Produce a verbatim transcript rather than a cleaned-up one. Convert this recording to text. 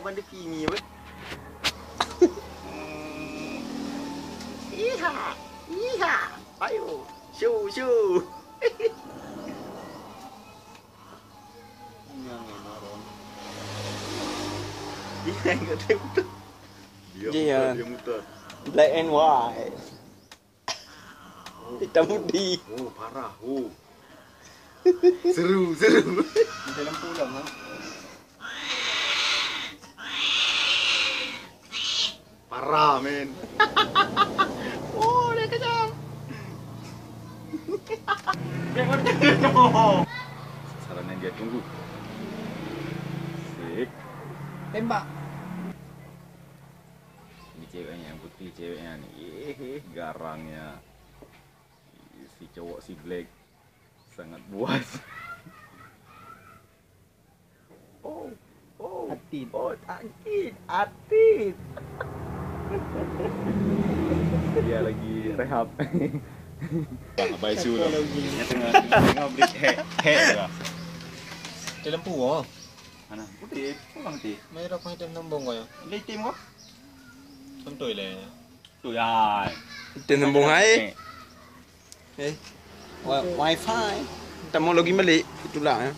Pada kini apa? Iha, iha. Ayo, syu, syu. Yang marong. Dia yang kata betul. Dia Dia mutar, yang dia mutar. Black and white. Hitam putih. Oh, parah. Oh. Seru, seru. Macam lampu dah, ha? Parah, men. Oh, dia kejar. Dia kejar. Sasaran yang dia tunggu. Sip. Tembak. Ini cewek yang putih, cewek yang ni. Eh, garangnya. Si cowok si black sangat puas. Oh, oh, Atit. Oh, sakit, atit. Dia lagi rehab. Abai Su lah. Dia tengah, tengah beli hack, hack lah. Dalam puang. Mana? Putih, pulang putih. Merah kau hitam nambung kau ya. Dia hitam kau? Santuy leh. Tu ya. Hitam nambung hai. Eh. Eh. Wa-, wifi. Tamu lagi balik. Itulah ya.